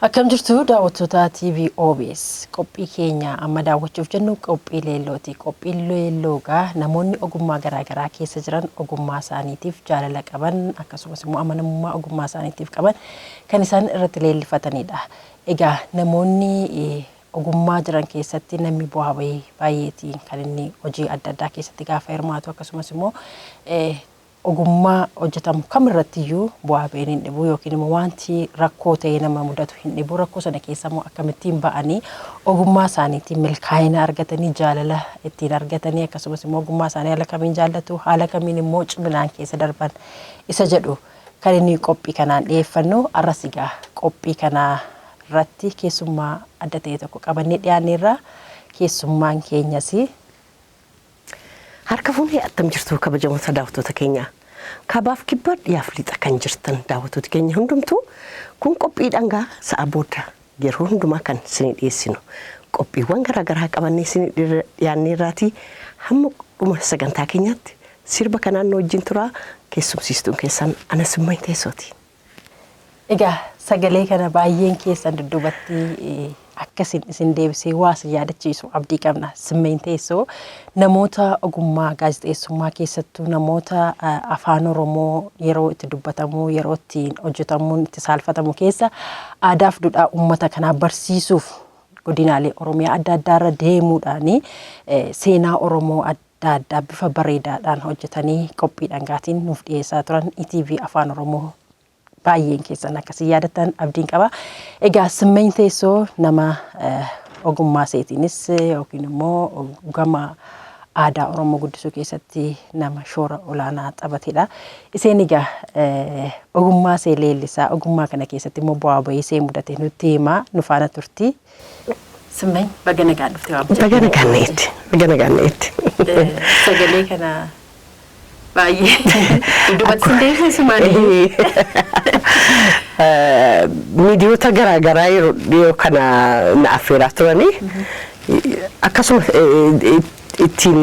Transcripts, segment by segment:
Akkam jirtu daawwattoota TV OBS? Qophii keenya amma daawwachuuf jennu qophii leellooti. Qophiin leelloo gaa namoonni ogummaa garaagaraa keessa jiran, ogummaa isaaniitiif jaalala qaban, akkasumas immoo amanamummaa ogummaa isaaniitiif qaban kan isaan irratti leellifatanidha. Egaa namoonni ogummaa jiran keessatti namni bu'aa bahii baay'eetiin kan inni hojii adda addaa keessatti gaafa hirmaatu, akkasumas immoo ogummaa hojjetamu kamirrattiyyuu bu'aa bahiin hin dhibu yookiin immoo wanti rakkoo ta'ee nama mudatu hin dhibu. Rakkoo sana keessa immoo akkamittiin ba'anii ogummaa isaaniitiin milkaa'ina argatanii, jaalala ittiin argatanii, akkasumas immoo ogummaa isaanii haala kamiin jaallatu, haala kamiin immoo ciminaan keessa darban isa jedhu kan inni qophii kanaan dhiyeeffannu. Arras egaa qophii kanaa irratti keessummaa adda ta'e tokko qabannee dhiyaanneerra. Keessummaan keenyas Harka fuunee, attam jirtu kabajamoota daawwattoota keenya? Kaabaaf kibbaa, dhiyaaf lixa kan jirtan daawwattoota keenya hundumtuu, kun qophii dhangaa sa'a booda yeroo hundumaa kan isinii dhiyeessinu, qophiiwwan garaagaraa qabannee isinii dhiyaanneerraatii hamma dhuma sagantaa keenyaatti sirba kanaan nu wajjin turaa. Keessumsiistuun keessan ana, Simmany Teessooti. Egaa sagalee kana baay'een keessan dudduubatti akkasin isin deebisee waa isin yaadachiisu abdii qabna. Simmany Teessoo namoota ogummaa gaazexeessummaa keessattuu namoota afaan Oromoo yeroo itti dubbatamu, yeroo ittiin hojjetamuun itti saalfatamu keessa aadaaf duudhaa uummata kanaa barsiisuuf godinaalee Oromiyaa adda addaarra deemuudhaan seenaa Oromoo adda addaa bifa bareedaadhaan hojjetanii qophii dhangaatiin nuuf dhiyeessaa turan ETV Afaan Oromoo baay'een keessan akkasii yaadattan abdiin qaba. Egaa Simmany Teessoo nama ogummaa seetiinis yookiin immoo gama aadaa Oromoo guddisuu keessatti nama shoora olaanaa taphatedha. Isheen egaa ogummaa see leellisaa, ogummaa kana keessatti immoo bu'aa bahii see mudate nutti himaa, nu faana turti. Simmany, baga nagaan dhufte waamicha. Baga nagaan na'etti. Baga nagaan na'etti. Sagalee kana baay'ee dudduubatti sin deebisisu maali? Miidiyoota garaagaraa yeroo dhiyoo kana na affeeraa turanii, akkasuma ittiin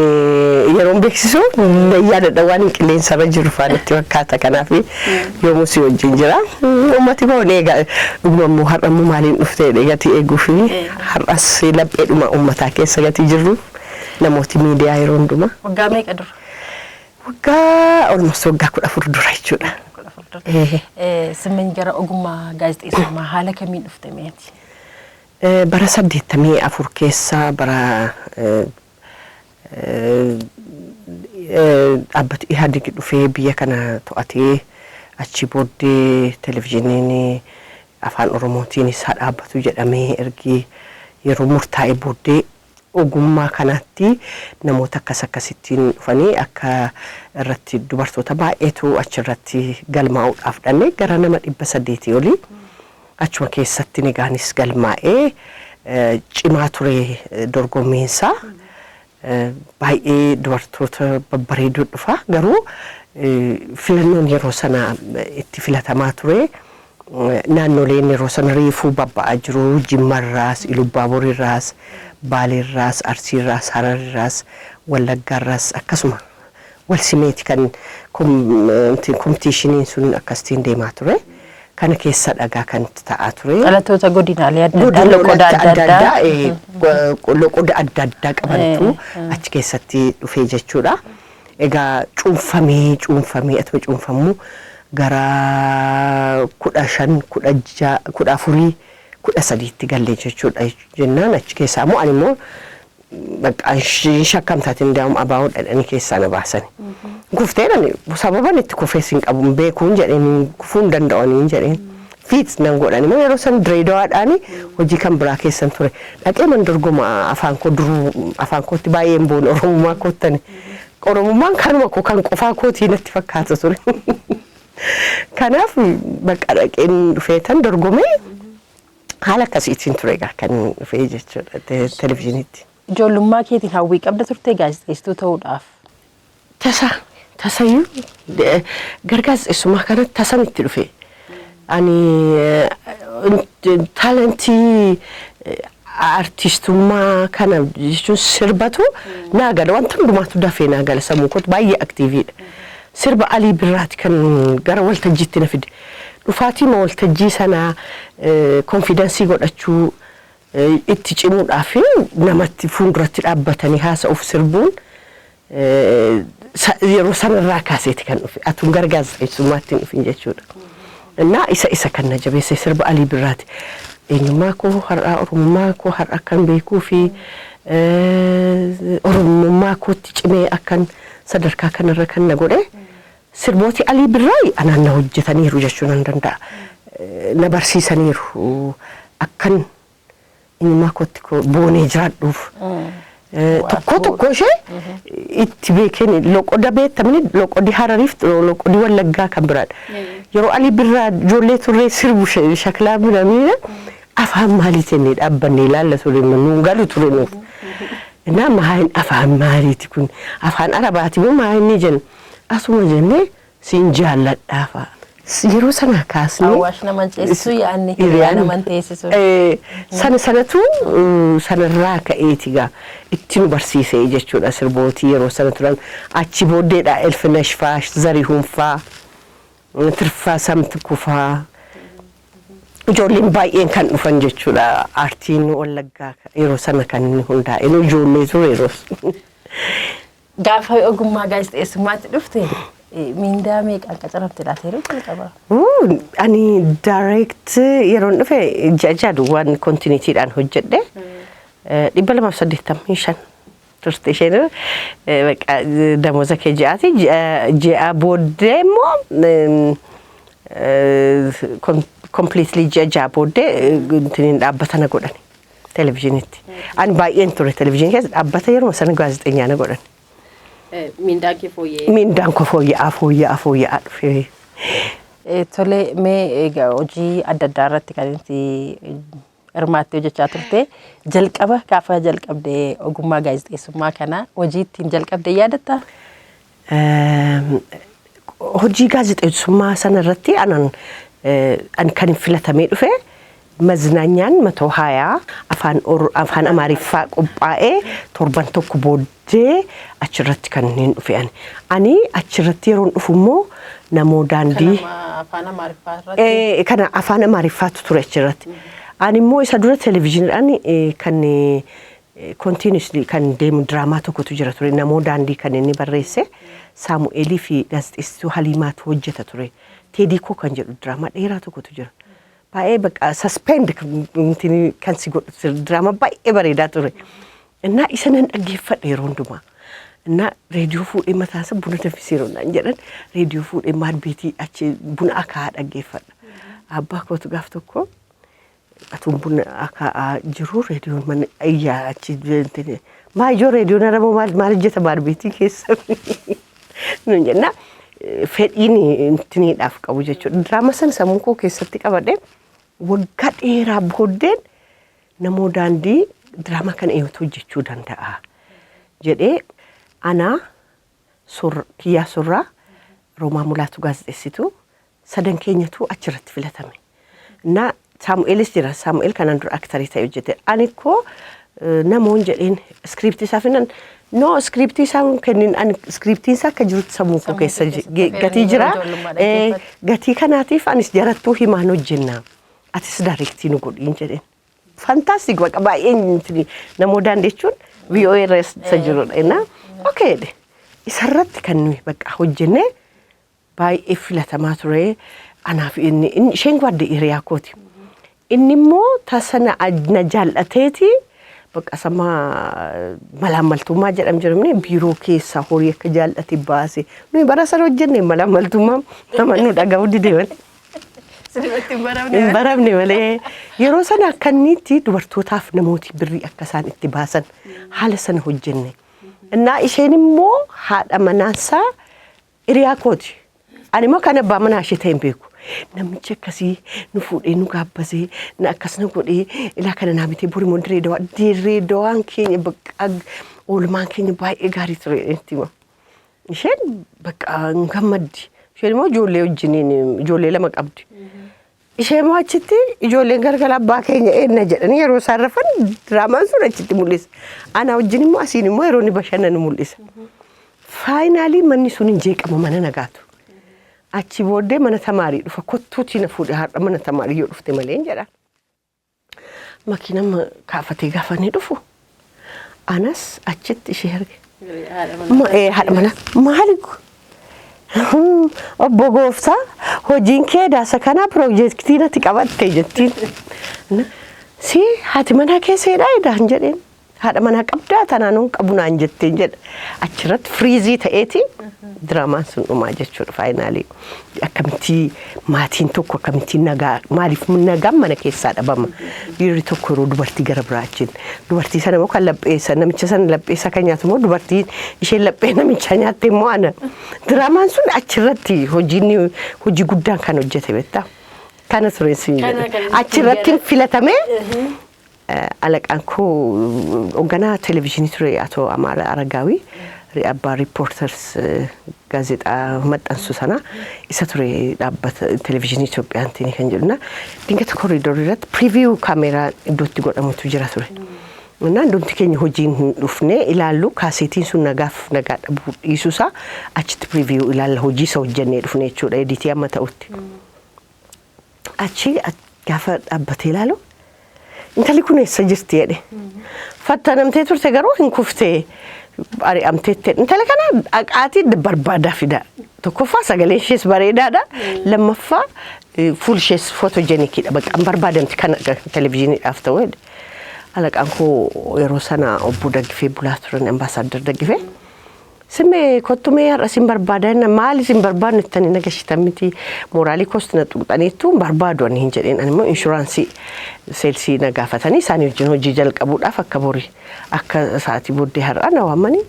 yeroon beeksisu nan yaadadha, waan hin qilleensarra jiru faan itti fakkaata. Kanaaf yoomuu si wajjin jira. Uummati koo ni eega, dhuguma immoo har'a immoo maaliin dhuftee gatii eeguu fi har'as lapheedhuma uummataa keessa gatii jirru namooti miidiyaa yeroo hundumaa. Waggaa meeqa dura? Waggaa almost waggaa 14 dura jechuudha. 14 dura. Simmany, gara ogummaa gaazexeessummaa haala kamiin dhufte meeti? Bara 84 keessa, bara dhaabbati Ihaadig dhufee biyya kana to'atee, achi booddee televizyiiniin afaan Oromootiinis haa dhaabbatu jedhamee ergi yeroo murtaa'e booddee, ogummaa kanatti namoota akkas akkasittiin dhufanii akka irratti dubartoota baay'eetu achirratti galmaa'uudhaaf dhanne, gara nama 800 olii. Achuma keessatti negaanis galmaa'ee cimaa ture dorgommiinsaa. Baay'ee dubartoota babbareedoo dhufa, garuu filannoon yeroo sana itti filatamaa ture naannoleen yeroo sana reefuu babba'aa jiru, Jimmarraas, Ilubbaaborirraas, Baaleerraas, Arsiirraas, Hararrirraas, Wallaggaarraas akkasuma wal simeeti kan competitioniin sun akkasitiin deemaa ture. Kana keessa dhagaa kan ta'aa ture. Dhalattoota godinaalee adda addaa, loqoda adda addaa. Loqoda adda addaa qabantu achi keessatti dhufee jechuudha. Egaa cuunfamee cuunfamee atuma cuunfamuu gara 15, 16, 14, 13tti gallee jechuudha. Jennaan achi keessaa immoo ani immoo bakka shakkamtaatiin daa'um abaa'oo dhadhanii keessaa na baasani. Kufteen sababan itti kufees hin qabu, beekuun jedheen, kufuu hin danda'aniin jedheen. Fiit nan godhan immoo yeroo san Direedawaadhaan hojii kan biraa keessan ture. Dhaqee man dorgoma, afaan koo duruu afaan kootti baay'ee hin boonu, Oromummaa koottani. Oromummaan kanuma koo kan qofaa kootii natti fakkaata ture. Kanaaf bakka dhaqeen dhufeetan dorgomee haala akkasiitiin ture egaa kan dhufee jechuudha televizyiiniitti. Ijoollummaa keetiin hawwii qabda turte gaazexeessituu ta'uudhaaf? Tasa tasayyuu gara gaazexeessummaa kanatti tasan itti dhufe. Ani talentii artistummaa kana jechuun sirbatu naa gala, wanta hundumaatu dafee naa gala, sammuu kootu baay'ee activeiidha. Sirba Alii Birraati kan gara waltajjiitti na fide. Dhufaatii waltajjii sanaa confidence godhachuu, itti cimuudhaaf, namatti fuulduratti dhaabbatanii haasa'uuf sirbuun yeroo sanarraa kaaseeti kan dhufe. Atuun gara gaazexeessummaatti hin dhufin jechuudha. Innaa isa kan na jabeesse sirba Alii Birraati. Eenyummaa koo har'aa, Oromummaa koo har'a akkan beekuu fi Oromummaa kootti cimee akkan sadarkaa kanarra kan na godhe sirbooti Alii Birraa anaan na hojjetaniiru jechuu nan danda'a. Na barsiisaniiru akkan eenyummaa kootti boonee jiraadhuuf. Tokko tokko ishee itti beekeen loqoda beektamni, loqodi Harariif loqodi Wallaggaa kan biraadha. Yeroo Alii Birraa ijoollee turree sirbu shaklaa binamiina afaan maaliitiin inni dhaabbannee ilaalla ture, nuun galu ture nuuf. Innaa maal, afaan maaliiti kun, afaan Arabaati moo maa inni jennu, asuma jennee siin jaalladhaa fa'a. Yeroo sana kaasnee. Awwaash nama ceesisu, yaadni hiriyaa nama teessisu. Sana sanatu sanarraa ka'eeti gaa itti nu barsiise jechuudha sirbootii yeroo sana turan. Achi booddeedha Elfinash faa, Zarihuun faa, Tirfaa Samtikuu faa. Ijoolleen baay'een kan dhufan jechuudha. Aartiin Wallaggaa yeroo sana kan inni hundaa'e. Nu ijoollee ture yeroos. Gaafa ogummaa gaazexeessummaatti dhufte miindaa meeqaan qacaramte laata yeroo jalqabaa? Ani direct yeroon dhufe ji'a 6 duwwaan continuitydhaan hojjedhe. 285 turte isheen damooza kee ji'aati. Ji'a booddee immoo, completely ji'a 6 booddee intiniin dhaabbata na godhan televizyiinitti. Ani baay'een ture televizyiinii keessa dhaabbata, yeroo sana gaazexeenyaa na godhan. Miindaan kee fooyya'ee. Miindaan koo fooyya'aa fooyya'aa fooyya'aa dhufe. Tole, mee egaa hojii adda addaa irratti kan itti hirmaattee hojjechaa turte, jalqaba gaafa jalqabde ogummaa gaazexeessummaa kana hojii ittiin jalqabde yaadattaa? Hojii gaazexeessummaa sana irratti anan ani kan filatamee dhufe maznaanyaan matoo haayaa afaan Amaariffaa qophaa'ee torban tokko booddee achirratti kan inni dhufe ani. Ani achirratti yeroon dhufu immoo namoo daandii. Afaan Amaariffaa irratti. Kana afaan Amaariffaatu ture achirratti. Ani immoo isa dura televezyiiniidhaan kan continuously kan deemu diraamaa tokkotu jira ture, namoo daandii kan inni barreesse, Saamu'eelii fi gaazexeessituu Haliimaatu hojjeta ture. Teedii Koo kan jedhu diraamaa dheeraa tokkotu jira. Baay'ee bakka suspend kan si godhu diraamaa baay'ee bareedaa ture. Innaa isa nan dhaggeeffadhe yeroo hundumaa. Innaa reediyoo fuudhee mataasa buna danfisee yeroo naan jedhan reediyoo fuudhee maal beetii achi buna akaa'aa dhaggeeffadha. Abbaa kootu gaaf tokko atuun buna akaa'aa jiru reediyoon mana iyyaa achi maa ijoo reediyoon haramoo maal maal hojjeta maal beetii keessa nuun jenna, fedhiin intiniidhaaf qabu jechuudha. Diraama sana sammuu koo keessatti qabadhe waggaa dheeraa booddeen namoo daandii diraamaa kana eenyutu hojjechuu danda'a jedhee anaa, Kiyyaa Surraa, Roomaa Mulaatu gaazexeessituu, sadan keenyatu achirratti filatame. Na Saamu'eelis jira. Saamu'eel kanaan dura actorii ta'e hojjete. Ani koo namoon jedheen scriptii isaa finan, no, scriptii isaa kennin, ani scriptiin isaa akka jirutti sammuu koo keessa gatii jira. Gatii kanaatiif anis jarattuu himaan hojjenna. Atis directii nu godhiin jedheen. Fantastic, bakka baay'een namoo daandechuun VOA irra isa jirudha. Innaa okay jedhe. Isarratti kan nuyi bakka hojjennee baay'ee filatamaa ture. Anaaf inni isheen gwaadde hiriyaa kooti. Inni immoo tasa na jaallateeti bakka sama malaammaltummaa jedham jedhamne biiroo keessaa horii akka jaallate baase. Nuyi bara sana hojjenne malaammaltummaa nama nu dhaga'uu dide malee. Sirriitti hin baramne. Hin baramne malee yeroo sana akka inniitti dubartootaaf namooti birrii akka isaan itti baasan haala sana hojjenne. Innaa isheen immoo haadha manaasaa hiriyaa kooti. Ani immoo kan abbaa manaa ishee ta'e hin beeku. Namichi akkasii nu fuudhee nu gaabbasee na akkas na godhee ilaa kana naa bitee bori immoo Dirree Dawaa, Dirree Dawaan keenya bakka oolmaan keenya baay'ee gaarii ture itti hima. Isheen bakka hin gammaddi. Isheen immoo ijoollee wajjiniin ijoollee lama qabdi. Ishee immoo achitti ijoolleen gargara abbaa keenya eenna jedhanii yeroo isaan rafan diraamaan sun achitti mul'isa. Ana wajjin immoo asiin immoo yeroo inni bashannanu mul'isa. Finally manni sun hin jeeqama, mana nagaatu. Achi booddee mana tamaarii dhufa, kottuutii na fuudhe, har'a mana tamaarii yoo dhufte malee hin jedha. Makiina kaafatee gaafa inni dhufu anas achitti ishee arge. Haadha manaa maali, obbo Gooftaa, hojiin kee daasa kanaa piroojeektii natti qabatte jettiin. Si haati manaa keesseedha edaan jedheen. Haadha manaa qabdaa tanaan hin qabu naan jetteen jedha. Achirratti freeze ta'eeti diraamaan sun dhumaa jechuudha finally. Akkamitti maatiin tokko akkamitti nagaa, maaliif nagaan mana keessaa dhabama? Dhiirri tokko yeroo dubartii gara biraa achiin dubartii sana immoo kan lapheessa, namicha sana lapheessa kan nyaatu immoo dubartii isheen laphee namichaa nyaatte immoo ana. Diraamaan sun achirratti hojiin hojii guddaan kan hojjete beektaa. Kana ture siin jedhe. Achirratti filatamee alaqaan koo hoogganaa televezyiinii ture, Atoo Amaara Aragaawii, abbaa Reporters gaazexaa maxxansu sana isa ture, dhaabbata televezyiinii Itoophiyaatiin kan jedhuna. Dingata koriidorii irratti preview kaameeraa iddootti godhamutu jira ture. Innaan hundumti keenya hojiin hin dhufne ilaallu, kaaseetiin sun nagaaf nagaa dhabuu dhiisuusaa achitti preview ilaalla, hojii isa hojjennee dhufne jechuudha, edit amma ta'utti. Achi gaafa dhaabbatee ilaalu, intalli kun eessa jirti jedhe. Fattanamtee turte garuu hin kuftee ari'amteetti. Intala kana dhaqaatii barbaadaa fida. Tokkoffaa sagaleen ishees bareedaadha. Lammaffaa fuul ishees photogeniciidha. Bakka hin barbaadamti kana televezyiiniidhaaf ta'u jedhe. Alaqaan koo yeroo sana obbo Daggifee Bulaa turan, Ambaasaadar Daggifee. Simee kottu mee har'a sin barbaada, maali sin barbaadnu ittanii nagashitan miti, mooraalii koosti na tuqxaniittu, hin barbaadu ani hin jedheen. Ani immoo insurance sales na gaafatanii isaanii wajjin hojii jalqabuudhaaf akka borii akka sa'aatii booddee har'a na waamanii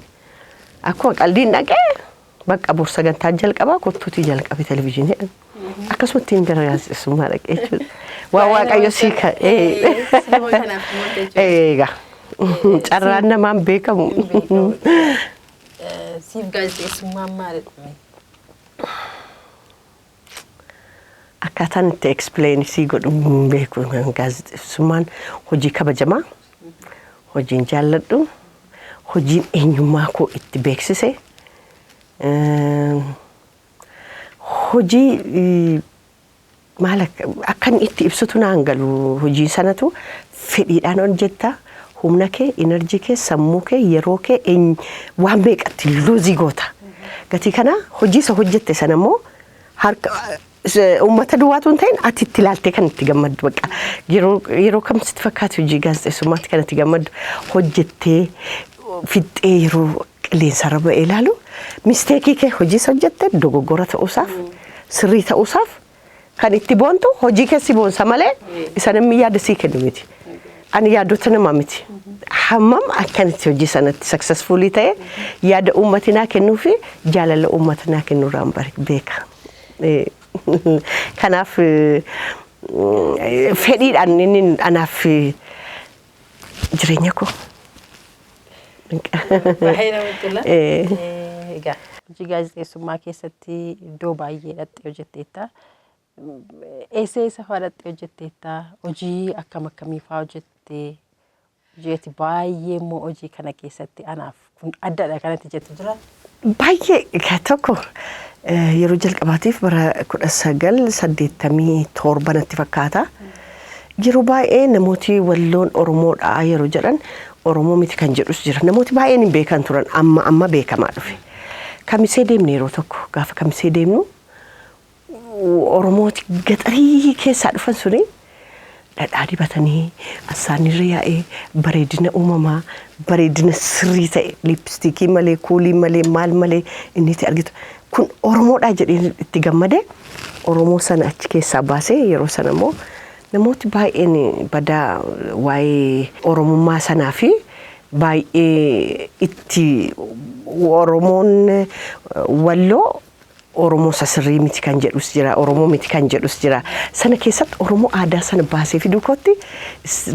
akkuma qaldiin dhaqee, bakka bor sagantaan jalqabaa, kottuutii jalqabe televezyiinii akkasumatti hin gara gaazexeessummaa dhaqee jechuudha. Waa Waaqayyo sii ka'ee. Egaa carraan namaan beekamu. Siif gaazexeessummaan maalidha? Akkaataan itti explain sii godhu hin beeku. Gaazexeessummaan hojii kabajamaa, hojiin jaalladhu, hojiin eenyummaa koo itti beeksise, hojii maal akka inni itti ibsutu naan galu. Hojii sanatu fedhiidhaan hojjetta, humna kee, energy kee, sammuu kee, yeroo kee waan meeqatti lose goota. Gatii kana hojii isa hojjette sana immoo harka uummata duwwaatu hin ta'in, ati itti ilaaltee kan itti gammaddu, bakka yeroo kam sitti fakkaate hojii gaazexeessummaatti kan itti gammaddu, hojjettee fixxee yeroo qilleensarra ba'ee ilaalu, mistake kee, hojii isa hojjette dogoggora ta'uusaaf sirrii ta'uusaaf kan itti boontu, hojii keessi boonsa malee isa namni yaada sii kennu miti. Ani yaadota namaa miti. Hammam akkanatti hojii sanatti successfully ta'e yaada uummati naa kennuu fi jaalala uummata naa kennuu irraan beeka. Kanaaf fedhiidhaan inni anaaf jireenya koo. Baay'ee namatti tola. Egaa hojii gaazexeessummaa keessatti iddoo baay'ee dhattee hojjetteetta. Eessa eessa fa'aa dhattee hojjetteetta? Hojii akkam akkamii fa'aa hojjettee? Hojii ati baay'ee immoo hojii kana keessatti anaaf kun addadha kanatti jettu jira? Baay'ee tokko yeroo jalqabaatiif bara 1987 natti fakkaata. Yeroo baay'ee namooti Walloon Oromoodha yeroo jedhan, Oromoo miti kan jedhus jira. Namooti baay'een hin beekan turan, amma amma beekamaa dhufe. Kamisee deemne yeroo tokko, gaafa Kamisee deemnu Oromooti gaxarii keessaa dhufan suni dhadhaa dibatanii assaanirra yaa'ee, bareedina uumamaa, bareedina sirrii ta'e, lipstick malee, kuulii malee, maal malee inni itti argitu kun Oromoodha jedhee itti gammade. Oromoo sana achi keessaa baasee, yeroo sana immoo namooti baay'een badaa waa'ee Oromummaa sanaa fi baay'ee itti Oromoon Walloo Oromoo isa sirrii miti kan jedhus jira, Oromoo miti kan jedhus jira. Sana keessatti Oromoo aadaa sana baasee fiduu kootti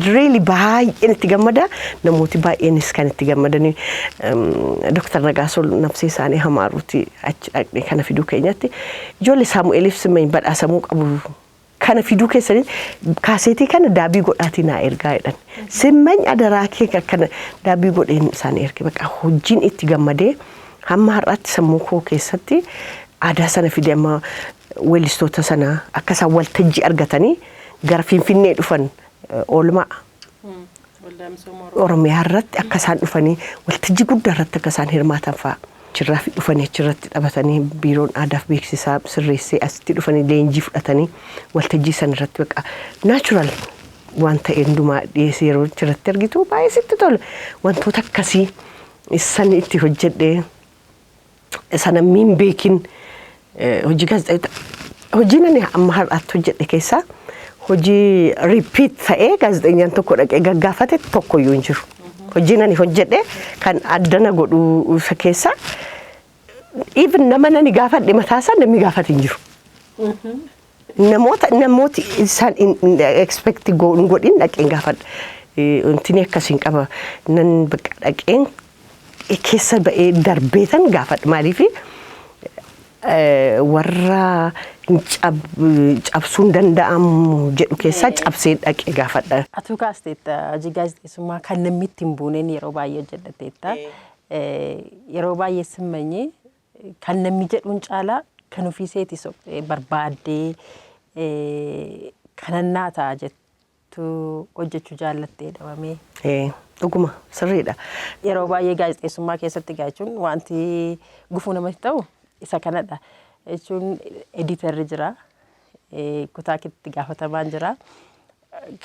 really baay'een itti gammada. Namooti baay'eenis kan itti gammadanii Dr. Nagaasoo nafsee isaanii hamaaruuti achi dhaqnee kana fiduu keenyatti ijoollee Saamu'eeliif Simmeeny badhaasamuu qabu. Kana fiduu keessanii kaaseetii kana dub godhaatii naa ergaa jedhan. Simmany adaraa kee akkana dub godheen isaan erge. Bakka hojiin itti gammadee hamma har'aatti sammuu koo keessatti aadaa sana fide amma Weellistoota sana akka isaan waltajjii argatanii gara Finfinnee dhufan, oolmaa Oromiyaa irratti akka isaan dhufanii waltajjii guddaa irratti akka isaan hirmaatan fa'a. Achirraa dhufanii achirratti taphatanii, biiroon aadaaf beeksisaa sirreessee asitti dhufanii leenjii fudhatanii, waltajjii sana irratti bakka natural waan ta'e hundumaa dhiyeessee yeroo achirratti argitu baay'ee sitti tola. Wantoota akkasii san itti hojjedhee sana miin beekin hojii gaazexaa, hojiin ani amma har'aatti hojjedhe keessaa hojii repeat ta'ee gaazexeenyaan tokko dhaqee gaggaafate tokkoyyuu hin jiru. Hojiin ani hojjedhe kan addana godhuu isa keessaa even nama nani gaafadhe mataasaa namni gaafate hin jiru. Namooti isaan expect hin godhin dhaqeen gaafadha. Wanti akkasiin qaba, nan bakka dhaqeen keessa ba'ee darbeetan gaafadha. Maaliifi, warra cabsuun danda'amu jedhu keessaa cabsee dhaqee gaafadha. Atuu kaasteetta, hojii gaazexeessummaa kan namni itti hin buuneen yeroo baay'ee hojjedhateetta. Yeroo baay'ee Simmanyee kan namni jedhuun caalaa kan ofii seeti barbaaddee kanannaa ta'a jettu hojjechuu jaallattee dhabamee. Dhuguma, sirriidha. Yeroo baay'ee gaazexeessummaa keessatti jechuun wanti gufuu namatti ta'u isa kanadha. Jechuun editorri jira, kutaa itti gaafatamaan jira.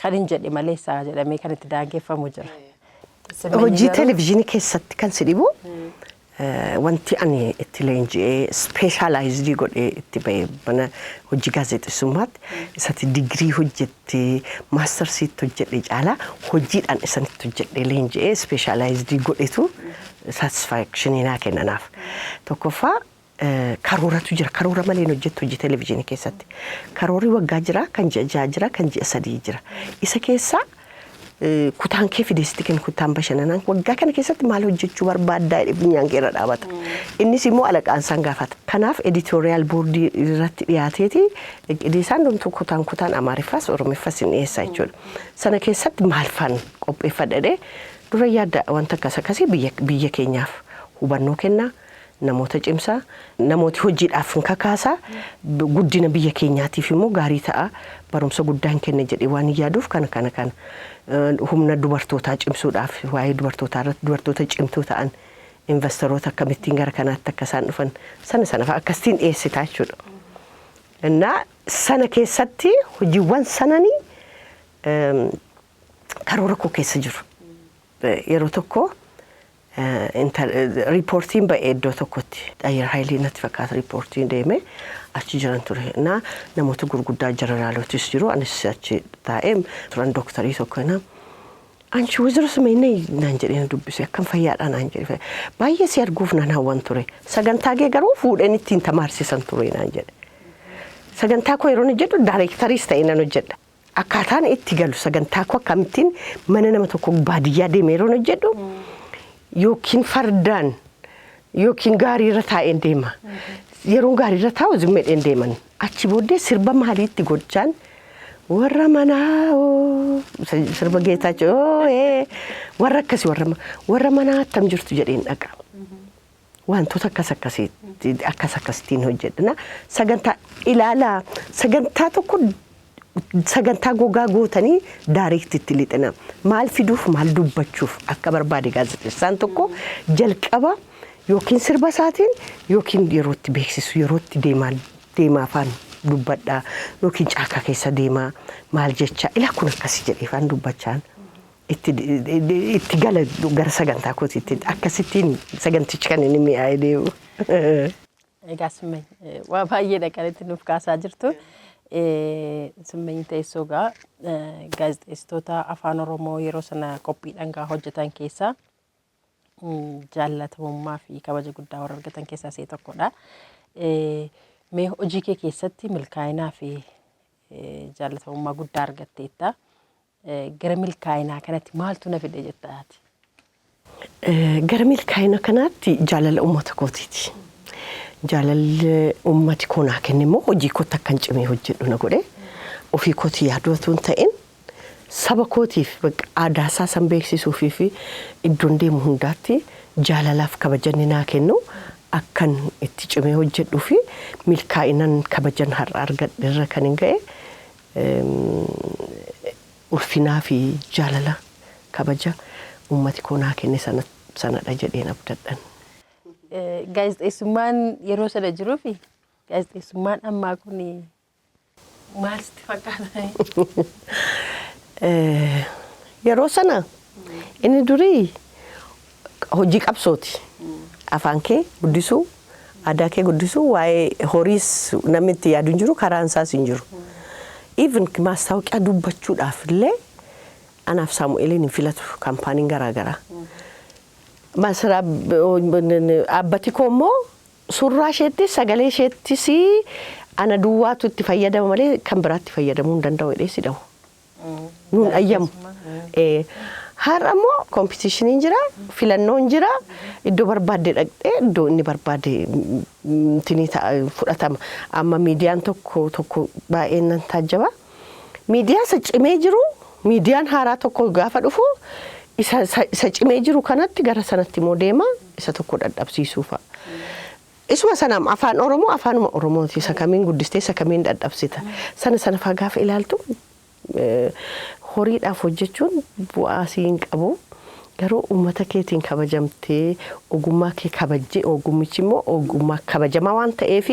Kan hin jedhe malee isaa jedhamee kan itti daangeffamu jira. Hojii televezyiinii keessatti kan si dhibu, wanti ani itti leenji'ee specialized godhee itti ba'e mana hojii gaazexeessummaatti isatti digirii hojjettee mastersiitti hojjedhe caalaa hojiidhaan isanitti hojjedhee leenji'ee specialized godhetu satisfaction naa kennanaaf. Tokkoffaa, karooratu jira. Karoora malee hin hojjettu hojii televezyiinii keessatti. Karoorri waggaa jira, kan ji'a 6 jira, kan ji'a 3 jira. Isa keessaa kutaan kee fideesitti kennu, kutaan bashannanaan waggaa kana keessatti maal hojjechuu barbaaddaa jedhee funyaan kee irra dhaabata. Innis immoo alaqaan isaan gaafata. Kanaaf editorial boardii irratti dhiyaateeti isaan hundumtuu kutaan kutaan Amaariffaas Oromiffas hin dhiyeessaa jechuudha. Sana keessatti maal faan qopheeffadha dura yaadda, wanta akkas akkasii biyya keenyaaf hubannoo kennaa, namoota cimsaa, namooti hojiidhaaf hin kakaasaa, guddina biyya keenyaatiif immoo gaarii ta'a, barumsa guddaa hin kenne jedhee waan hin yaaduuf, kana kana kana humna dubartootaa cimsuudhaaf, waa'ee dubartootaa irratti, dubartoota cimtuu ta'an, investoroota akkamittiin gara kanaatti akka isaan dhufan, sana sana fa'a akkasitiin dhiyeessitaa jechuudha. Innaa sana keessatti hojiiwwan sananii karoora koo keessa jiru. Yeroo tokko riippoortiin ba'e iddoo tokkotti, Ayyar Haayilii natti fakkaata, riippoortiin deeme achi jiran ture. Innaa namoota gurguddaa jeneraalotis jiru, anis achi taa'ee turan, dooktarii tokko naa አንቺ ወይዘሮ ስመኝ naan jedhee na dubbise. Akkam, fayyaadha naan jedhe. Baay'ee si arguuf nan hawwan ture, sagantaa kee garuu fuudheen ittiin tamaarsisan ture naan jedhe. Sagantaa koo yeroo jedhu daayireektariis ta'ee nan hojjedha. Akkaataan itti galu sagantaa koo akkamittiin mana nama tokko baadiyyaa deemee yeroo hojjedhu yookiin fardaan yookiin gaariirra taa'een deema. Yeroo gaariirra taa'u zimmeedheen deeman. Achi booddee sirba maaliitti gochaan warra manaa sirba Geetaachoo warra akkasii, warra manaa attam jirtu jedheen dhaqa. Wantoota akkas akkasiitti akkas akkasittiin hojjedha. Sagantaa ilaalaa, sagantaa tokko sagantaa gogaa gootanii directitti lixina. Maal fiduuf, maal dubbachuuf akka barbaade gaazexeessaan tokko jalqaba yookiin sirba isaatiin yookiin yerootti beeksisu, yerootti deemaa deemaa afaan dubbadhaa yookiin caakaa keessa deemaa maal jecha ilaa kun akkasii jedhee afaan dubbachaan itti gala gara sagantaa kootiitti, akkasittiin sagantichi kan inni mi'aayee deemu. Egaa Simmany, waa baay'eedha kan itti nuuf kaasaa jirtu. Simmany Teessoo gaa gaazexeessitoota Afaan Oromoo yeroo sana qophii dhangaa hojjetan keessaa jaallatamummaa fi kabaja guddaa warra argatan keessaa ishee tokkodha. Mee hojii kee keessatti milkaa'inaa fi jaallatamummaa guddaa argatteetta. Gara milkaa'inaa kanatti maaltu na fide jetta ati? Gara milkaa'ina kanaatti jaalala uummata kootiiti. Jaalalli uummati koo naa kenne immoo hojii kootti akkan cimee hojjedhu na godhe. Ofii kootii yaaduu otoo hin ta'in saba kootiif aadaa isaa san beeksisuufii fi iddoon deemu hundaatti jaalalaaf kabajanni naa kennu Akkan itti cimee hojjedhuu fi milkaa'inan kabajan har'a argadhe irra kan hin ga'e ulfinaa fi jaalala kabaja uummati koo naa kenne sanadha jedheen abdadhan. Gaazexeessummaan yeroo sana jiruu fi gaazexeessummaan ammaa kun maal sitti fakkaata? Yeroo sana inni durii hojii qabsooti. Afaan kee guddisuu, aadaa kee guddisuu, waa'ee horiis namni itti yaadu hin jiru, karaan isaas hin jiru. Even maastaawoqiyaa dubbachuudhaaf illee anaaf Saamu'eeliin hin filatu kaampaaniin garaagaraa. Masaraa dhaabbati koo immoo surraa isheettis sagalee isheettis ana duwwaatu itti fayyadama malee kan biraatti fayyadamuu hin danda'u jedhee si dhahu. Nuun ayyamu. Har'a immoo competitioniin jira, filannoon jira, iddoo barbaadde dhaqxee iddoo inni barbaade tinii ta'a fudhatama. Amma miidiyaan tokko tokko baay'een nan taajjaba. Miidiyaa isa cimee jiru, miidiyaan haaraa tokko gaafa dhufu isa cimee jiru kanatti gara sanatti immoo deema, isa tokko dadhabsiisuu fa'a. Isuma sanaam afaan Oromoo afaanuma Oromooti, isa kamiin guddistee isa kamiin dadhabsita. Sana sana fa'aa gaafa ilaaltu horiidhaaf hojjechuun bu'aa sii hin qabu. Garuu uummata keetiin kabajamtee, ogummaa kee kabajjee, ogummichi immoo ogummaa kabajamaa waan ta'eef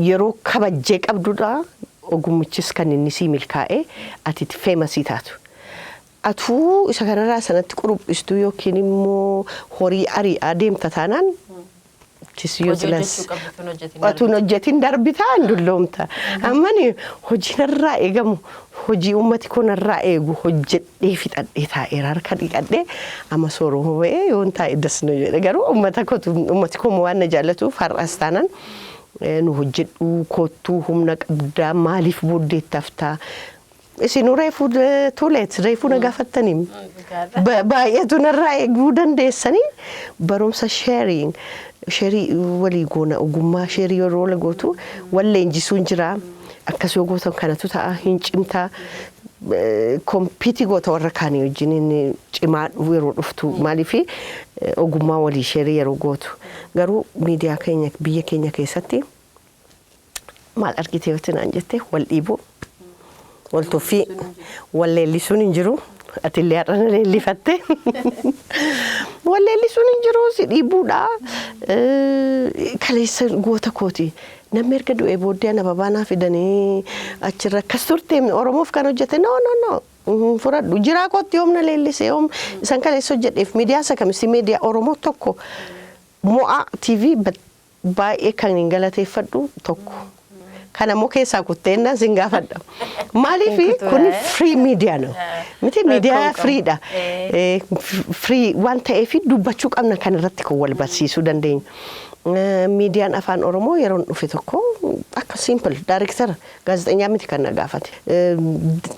yeroo kabajjee qabdudha ogummichis kan inni sii milkaa'ee ati itti famous taatu. Atuu isa kanarraa sanatti quruphistuu yookiin immoo horii ari'aa deemta taanaan Hojii hojjechuu qabdu tun hojjetin. Atuun hojjetin darbitaa hin dulloomta. Ammani hojii narraa eegamu, hojii uummati koo narraa eegu hojjedhee fixadhee taa'eera, harka dhiqadhee amma sooroma ba'ee yoon taa'e dasna jedhe. Garuu uummata kootu, uummati koo waan na jaallatuuf har'as taanaan nu hojjedhuu koottuu, humna qabdaa, maaliif booddeetti haftaa? Isinuu reefuu tuuleet reefuu na gaafattanii baay'eetu narraa eeguu dandeessanii. Barumsa sharing, share walii goona, ogummaa share yeroo wal gootu wal leenjisuun jira. Akkas yoo gootan kanatu ta'a, hin cimtaa, compete goota warra kaanii wajjin inni cimaa yeroo dhuftu. Maaliif ogummaa walii share yeroo gootu. Garuu miidiyaa keenya biyya keenya keessatti maal argite yoo naan jette, wal dhiibuu, wal tuffii, wal leellisuun hin jiru. Atillee har'a na leellifatte. Wal leellisuun hin jiru, si dhiibuudha. Kaleessa goota kooti. Namni erga du'ee booddee ana ababaa naa fidanii achirra akkas turte, Oromoof kan hojjete, no, no, no. Fudhadhu jiraa kootti yoom na leellise, yoom isan kaleessa hojjedheef. Miidiyaa isa kamisi, miidiyaa Oromoo tokko Mo'aa TV baay'ee kan hin galateeffadhu tokko. Kana immoo keessaa kutteenna sin gaafadha. Maaliif kuni free media no? Miti miidiyaa freedha. Free waan ta'eef dubbachuu qabna, kan irratti kan wal barsiisuu dandeenya. Miidiyaan afaan Oromoo yeroon dhufe tokko akka simple director gaazexeenyaa miti kan na gaafate.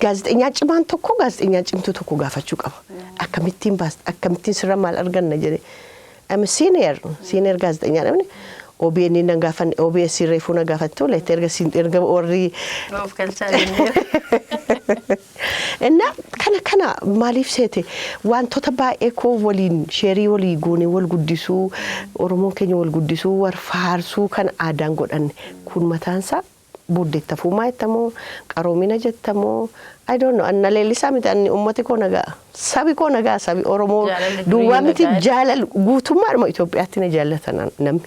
Gaazexeenyaa cimaan tokko gaazexeenyaa cimtuu tokko gaafachuu qaba. Akkamittiin baasta, akkamittiin sirra maal arganna jedhe. I'm a senior gaazexeenyaa namni OBN na gaafanne, OBS reefuu na gaafatte tolee, erga erga warri Of galchaa jenneera. Inna kana kana maaliif seete, wantoota baay'ee koo waliin share walii goonee wal guddisuu, Oromoon keenya wal guddisuu, war faarsuu kan aadaan godhanne kun mataansaa booddeettafuumaa jettamoo, qaroomina jettamoo, I don't know. Anna leellisaa miti, anni ummati koo nagaa, sabi koo nagaa, sabi Oromoo Jaalalli duwwaa durii miti nagaa. Jaalal guutummaadhuma Itoophiyaatti na jaallatan namni.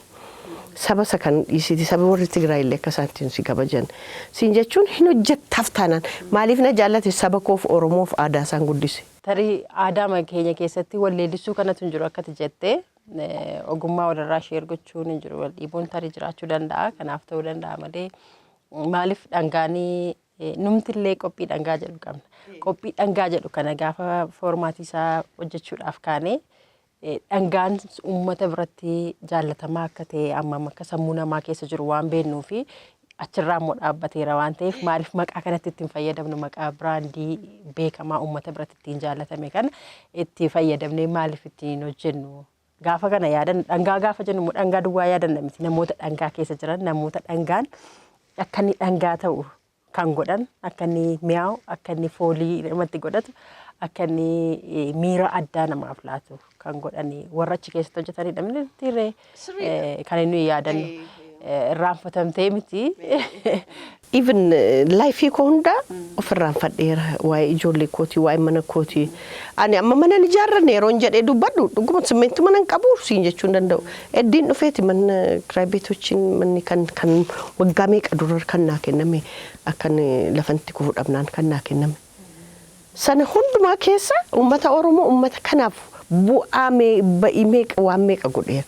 Saba isa kan dhiisiti, sabi warri Tigraay illee akka isaanitti si kabajan. Siin jechuun hin hojjettaaf taanaan maaliif na jaallate, saba koof Oromoof aadaa isaan guddise. Tarii aadaa keenya keessatti wal leellisuu kanatu hin jiru akkati jettee, ogummaa walirraa share gochuun hin jiru, wal dhiibuun tarii jiraachuu danda'a, kanaaf ta'uu danda'a malee maaliif dhangaanii numtillee qophii dhangaa jedhu qabna. Qophii dhangaa jedhu kana gaafa format isaa hojjechuudhaaf kaanee dhangaan uummata biratti jaallatamaa akka ta'e, ammam akka sammuu namaa keessa jiru waan beeknuu fi achirraa immoo dhaabbateera waan ta'eef, maaliif maqaa kanatti ittiin fayyadamnu, maqaa brand beekamaa uummata biratti ittiin jaallatame kana itti fayyadamnee maaliif ittiin hojjennu? Gaafa kana yaadan, dhangaa gaafa jennu immoo dhangaa duwwaa yaadanna miti, namoota dhangaa keessa jiran, namoota dhangaan akka inni dhangaa ta'u kan godhan, akka inni mi'aawu, akka inni foolii namatti godhatu, Akka inni miira addaa namaaf laatu kan godhani warra achi keessatti hojjetanidha. Mitiiree kan inni yaadannu irraanfatamtee miti. Even life koo hundaa ofirraanfadheera, waa'ee ijoollee kootii, waa'ee mana kootii. Ani amma mana hin ijaarranne yeroon jedhee dubbadhu, dhuguma simmeetti mana hin qabu siin jechuu hin danda'u. Eddiin dhufeeti mana kiraa beetochiin manni kan waggaa meeqa dura kan naa kenname, akkan lafanti kufu dhabnaan kan naa kenname. Sana hundumaa keessa uummata Oromoo, uummata kanaaf bu'aa ba'ii meeqa, waan meeqa godheera.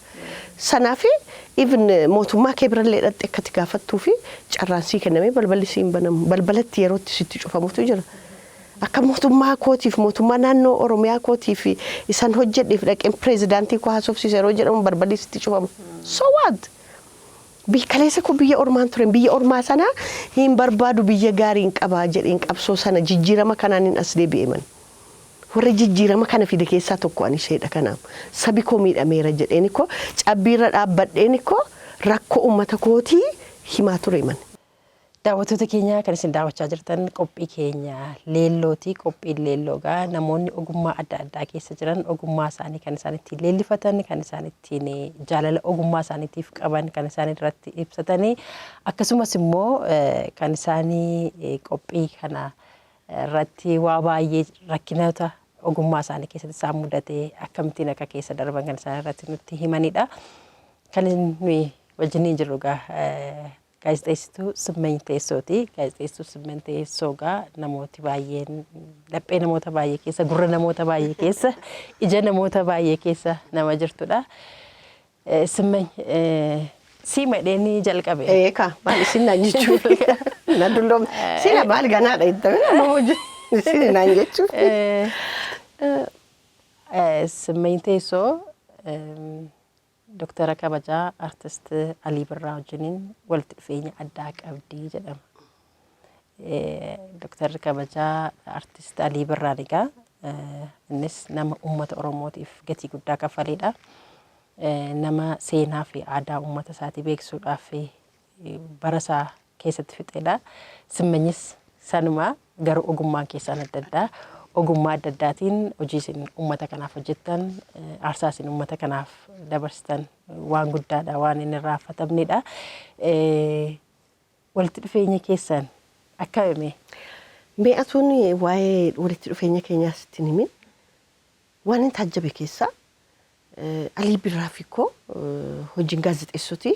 Sanaafi even mootummaa kee birallee dhaqxee akkati gaafattuu fi carraan sii kennamee balballi sii hin banamu. Balbalatti yerootti sitti cufamutu jira. Akka mootummaa kootiif, mootummaa naannoo Oromiyaa kootiif isaan hojjedheef dhaqeen pireezidaantii koo haasofsiise yeroo jedhamu balballi sitti cufamu. So what? Kaleessa koo biyya ormaan ture, biyya ormaa sana hin barbaadu, biyya gaarii hin qabaa jedheen qabsoo sana jijjiirama kanaan hin as deebi'e man. Warra jijjiirama kana fide keessaa tokko ani isheedha. Kanaaf sabi koo miidhameera jedheen koo cabbiirra dhaabbadheen koo rakkoo uummata kootii himaa ture man. Daawwattoota keenya, kan isin daawwachaa jirtan qophii keenya leellooti. Qophiin leelloogaa namoonni ogummaa adda addaa keessa jiran ogummaa isaanii kan isaan ittiin leellifatan, kan isaan ittiin jaalala ogummaa isaaniitiif qaban kan isaan irratti ibsatanii, akkasumas immoo kan isaanii qophii kana irratti waa baay'ee rakkinoota ogummaa isaanii keessatti isaan mudate akkamittiin akka keessa darban kan isaan irratti nutti himanidha. Kan nuyi wajjiniin jirru egaa gaazexeessituu Simmany Teessooti. Gaazexeessituu Simmany Teessoo egaa namooti baay'een laphee namoota baay'ee keessa, gurra namoota baay'ee keessa, ija namoota baay'ee keessa nama jirtudha. Simmany, sii madheen jalqabe. Eeka, maal isin naan jechuuf na dulloomte. Sila maal ganaadha jettame nama hojii isin naan jechuuf. Simmany Teessoo Doktara kabajaa Artist Alii Birraa wajjiniin walitti dhufeenya addaa qabdi jedhama. Doktarri kabajaa Artist Alii Birraan egaa innis nama uummata Oromootiif gatii guddaa kaffaledha. Nama seenaa fi aadaa uummata isaatii beeksisuudhaaf bara isaa keessatti fixedha. Simmanyis sanuma, garuu ogummaan keessaan adda addaa. Ogummaa adda addaatiin hojii isin uummata kanaaf hojjettan, aarsaa isin uummata kanaaf dabarsitan waan guddaadha, waan hin irraanfatamnedha. Walitti dhufeenya keessan akkami? Mee atuun waa'ee walitti dhufeenya keenyaa sitti himin, waan hin taajjabe keessaa Alii Birraa fi koo hojiin gaazexeessuuti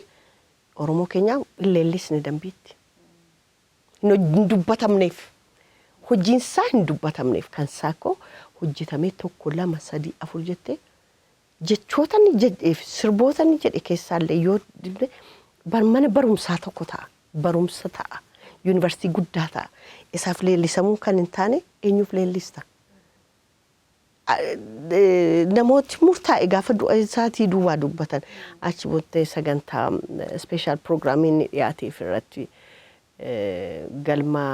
Oromoo keenyaa hin leellisne dambiitti. Hin dubbatamneef. Hojiin isaa hin dubbatamneef, kan isaa koo hojjetamee tokko, lama, sadii, afur jettee jechoota inni jedheef sirboota inni jedhe keessaallee yoo dibne mana barumsaa tokko ta'a. Barumsa ta'a. Yuunivarsiitii guddaa ta'a. Isaaf leellisamuu kan hin taane eenyuuf leellista? Namooti murtaa'e gaafa du'a isaatii duwwaa dubbatan, achi booddee sagantaa special program inni dhiyaateef irratti, galma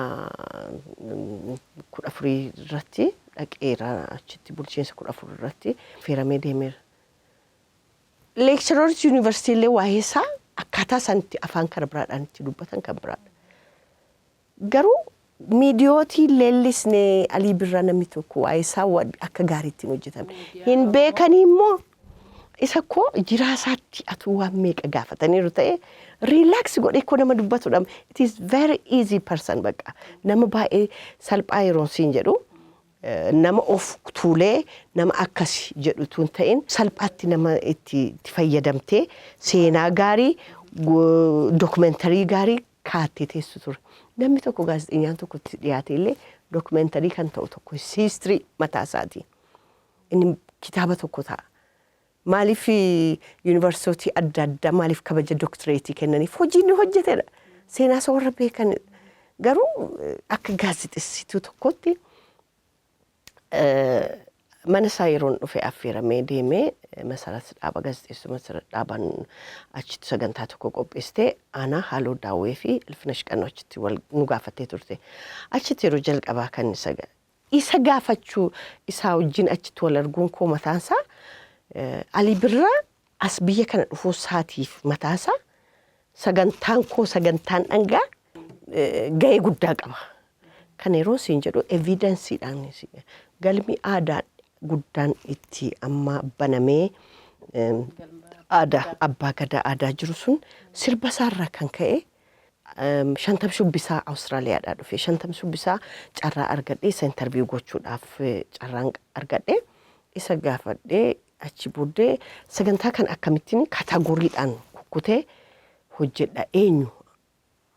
14 irratti dhaqeera, achitti bulchiinsa 14 irratti feeramee deemeera. Lectureroonni yuunivarsiitii illee waa'ee isaa akkaataa isaan itti afaan kana biraadhaan itti dubbatan kan biraadha. Garuu miidiyootii leellisnee Alii Birraa namni tokko waa'ee isaa akka gaariitti hin hojjetamne. Hin beekanii immoo isa koo jiraa isaatti atuu waan meeqa gaafataniiru ta'e relax godhee koo nama dubbatudha. It is very easy person, bakka nama baay'ee salphaa yeroo siin jedhu, nama of tuulee nama akkas jedhu tun ta'in, salphaatti nama itti fayyadamtee seenaa gaarii, documentary gaarii kaattee teessu ture. Namni tokko, gaazexenyaan tokko itti dhiyaate illee documentary kan ta'u tokko history mataa isaati. Inni kitaaba tokko ta'a. Maaliif yuunivarsiitii adda addaa maaliif kabaja dooktireetii kennaniif? Hojii inni hojjetedha. Seenaa isa warra beekan garuu akka gaazexeessituu tokkotti mana isaa yeroon dhufe affeeramee deemee Masarat Dhaaba, gaazexeesstuu Masarat Dhaabaan achitti sagantaa tokko qopheessitee aanaa Haaloo Daawwee fi Ilfinash Qannoo achitti wal nu gaafattee turte. Achitti yeroo jalqabaa kan isa gaafachuu, isaa wajjin achitti wal arguun koo mataansaa, Alii Birraa as biyya kana dhufuu isaatiif mataasaa sagantaan koo, sagantaan dhangaa ga'ee guddaa qaba. Kan yeroo siin jedhu evidenceiidhaan Galmi aadaa guddaan itti amma banamee aadaa abbaa gadaa aadaa jiru sun sirba isaarraa kan ka'e Shantam Shubbisaa Awustiraaliyaadhaa dhufe. Shantam Shubbisaa carraa argadhee isa interview gochuudhaaf carraan argadhe. Isa gaafadhee achi booddee sagantaa kan akkamittiin categorydhaan kukkutee hojjedha, eenyu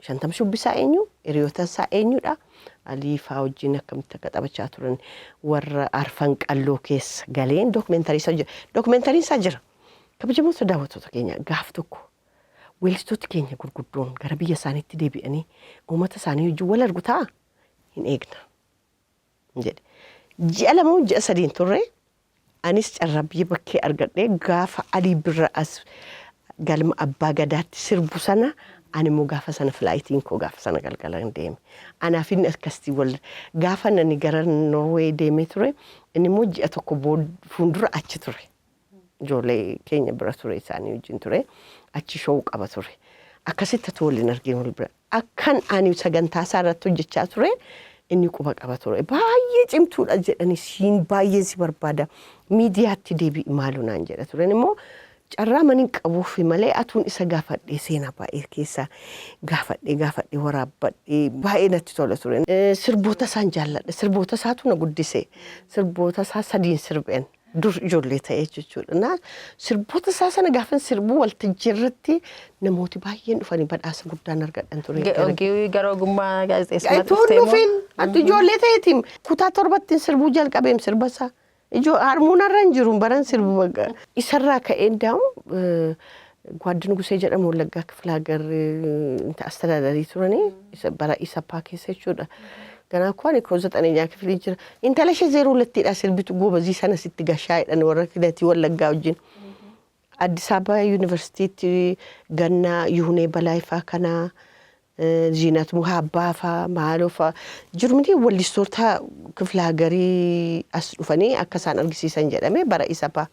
Shantam Shubbisaa, eenyu hiriyoota isaa, eenyudha Alii faa wajjin akkamitti akka taphachaa turan, warra Arfan Qalloo keessa galeen documentary isaa hojjedha. Documentaryn isaa jira. Kabajamoota daawwattoota keenya, gaaf tokko weellistooti keenya gurguddoon gara biyya isaaniitti deebi'anii uummata isaanii wajjin wal argu ta'a hin eegna jedhe. Ji'a 2 ji'a 3n turre, anis carraa biyya bakkee argadhee gaafa Alii Birra as galma abbaa gadaatti sirbu sana ani immoo gaafa sana flightiin koo gaafa sana galgala hin deeme. Anaaf inni akkasitti wal gaafa nani gara Norway deemee ture, inni immoo ji'a 1 fuuldura achi ture. Ijoollee keenya bira ture, isaanii wajjin ture, achi show qaba ture. Akkasitti atu waliin arginu wal bira. Akkan ani sagantaa isaa irratti hojjechaa ture inni quba qaba ture. Baay'ee cimtuudha jedhanii siin baay'een si barbaada. Miidiyaatti deebi'i maaloo naan jedha turen, immoo carraa maniin qabuuf malee atuun isa gaafadhee seenaa baay'ee keessaa gaafadhee gaafadhee waraabbadhee baay'ee natti tola ture. Sirboota isaan jaalladha. Sirboota isaatu na guddise. Sirboota isaa sadiin sirbeen dur ijoollee ta'ee jechuudha. Na sirboota isaa sana gaafan sirbuu waltajjii irratti namooti baay'een dhufanii badhaasa guddaan argadhan ture. Gara ogummaa gaazexeessummaa Tuun dhuftee moo? Dhufin ati ijoollee ta'eetiin kutaa 7tti sirbuu jalqabeem sirba isaa. Ijoo harmuunarra hin jiru baran sirbu bakka. Isarraa ka'een daa'u Gwaaddi Nugusee jedhamu Wallaggaa Kifla Hagar astadaadarii turanii isa bara Isappaa keessa jechuudha. Ganaa koo ani koo ዘጠነኛ ክፍል jira. Intala ishee zeeroo lattiidha sirbitu goobazii sana sitti gashaa jedhan warra filatii Wallaggaa wajjin. Addis Ababa Yuunivarsiitiitti gannaa Yuhunee Balaayifaa kanaa, Ziinat Muhaabbaa faa, maaloo faa jiru miti, wallistoota kifla hagarii as dhufanii akka isaan argisiisan jedhame bara Isapaa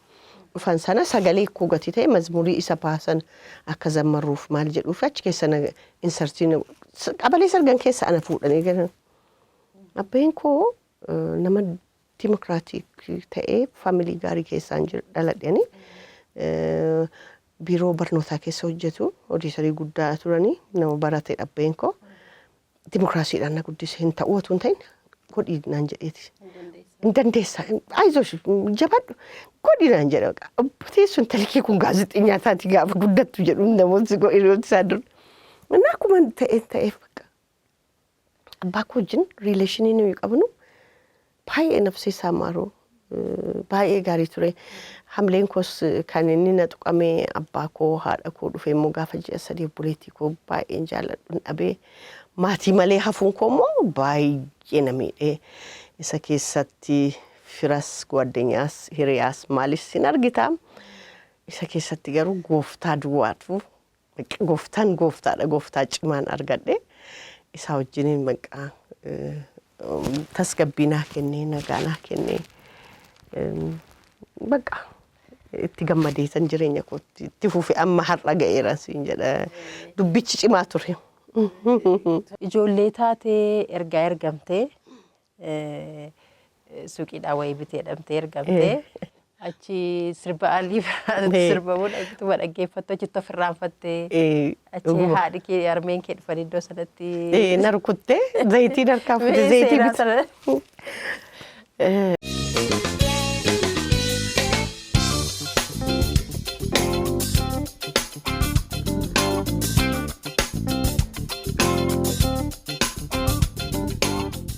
dhufan sana sagalee koo gatii ta'e mazmurii Isapaa sana akka zammarruuf maal jedhuuf achi keessa na insertiin qabalee sargan keessa ana fuudhanii galan. Abbeen koo nama democratic ta'ee family gaarii keessaan dhaladhani. Biiroo barnootaa keessa hojjetu, hojii guddaa turanii, nama barate abbeen koo. Dimokiraasiidhaan na guddise, hin ta'u otoo hin ta'in godhii naan jedheeti. Hin dandeessa, አይዞሽ jabadhu godhi naan jedha. Obboteessu intalli kee kun gaazexeenyaa taati gaafa guddattu jedhu namoonni hiriyoota isaa dur. Inni akkuma ta'e ta'eef bakka. Abbaa koo wajjin relation nuyi qabnu baay'ee nafsi isaa maaru baay'ee gaarii ture. Hamleen koos kan inni na tuqame abbaa koo haadha koo dhufe immoo gaafa ji'a 3 obboleettii koo baay'een jaalladhu dhabee maatii malee hafuun koo immoo baay'ee na miidhee. Isa keessatti firas ጓደኛስ hiriyaas maalis hin argita. Isa keessatti garuu gooftaa duwwaatu, gooftaan gooftaadha, gooftaa cimaan argadhe. Isaa wajjiniin maqaa tasgabbii naa kennee, nagaa naa kennee, bakka itti gammadeetan jireenya kootti itti fufe, amma har'a ga'eera siin jedha, dubbichi cimaa ture. Ijoollee taatee ergaa ergamtee suuqiidhaa wayii bitee dhamtee ergamtee achi sirba Alii sirbamuun ittuma dhaggeeffattu achitti of irraanfattee achi haadhi kee harmeen kee dhufanii iddoo sanatti. Na rukuttee zayitiin harkaa fuute zayitii Seenaa bite. Sana.